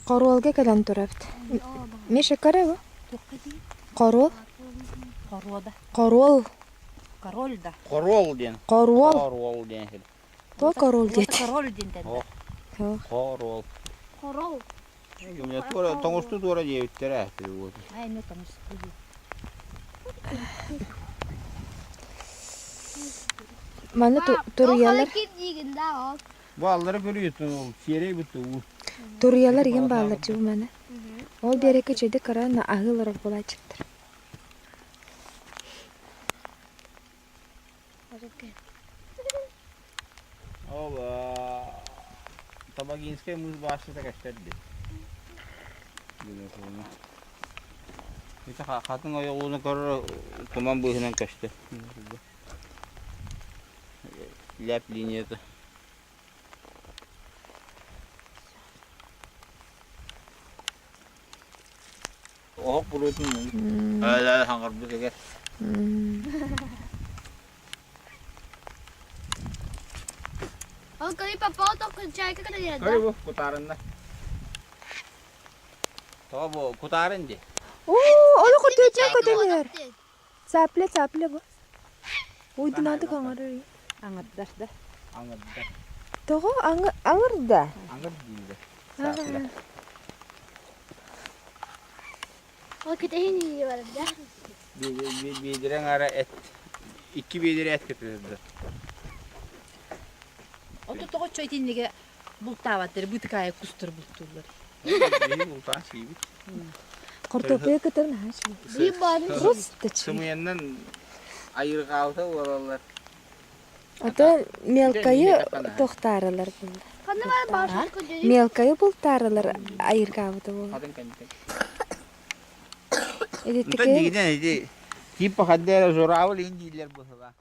Хоруолга кэлэн турабыт. Миша көрө бу. Хоруол. Хоруода. Хоруол. Король да. Хоруол диэн. Хоруол. Хоруол диэн сир. Туох король диэт? Король диэн тэннэ. Хоруол. Хорол. Тоҥустуу туора диэбиттэрэ. Ай, эмиэ тоҥустуу. Манна туруйалар. Бу аллара көрүөтүн ол сиэрэй бутуу. Туруйалар игин бааллар дьыбы маны. Ол биэрэкэ чөйдө кыра аһыы олорор буолааччыктар. Ол Табагинскай муус баасыта көстөр дии. Ити хатыҥ ойоҕуну көрөр туман быыһынан көстөр. Ляп линията. Оһох буруотун хаҥарбыт эгэ. Ол кыри папа тоққын чайка кытарыйда. Көрү бу кутаарынна. Тоҕо бу кутаарын ди. Оо, олох өтөтө көтөлөр. Цапля, цапля бу. Уйдунааты хаҥарар. Аңырдар да. Аңырдар. Тоҕо аңырда? Аңыр дииллэр. Цапля. Ол кэтэһин иһи барда. Биэдэрэ аҥаара эт. Икки биэдэрэ эт көтүрдэ. Ото тоҕо итиннигэ бултаабаттар, бытыкаайа кустар бултууллар. Биһи бултаан сиибит. Хортуоппуйа кытары наһаа үчүгэй. Просто Сымыйаннан айырҕаабыта буолаллар. Ото мелкайы тохтааралар буолла. Мелкайы бултааралар айыргаабыта буолла. Ити типа хаддера журавль дииллэр быһыла.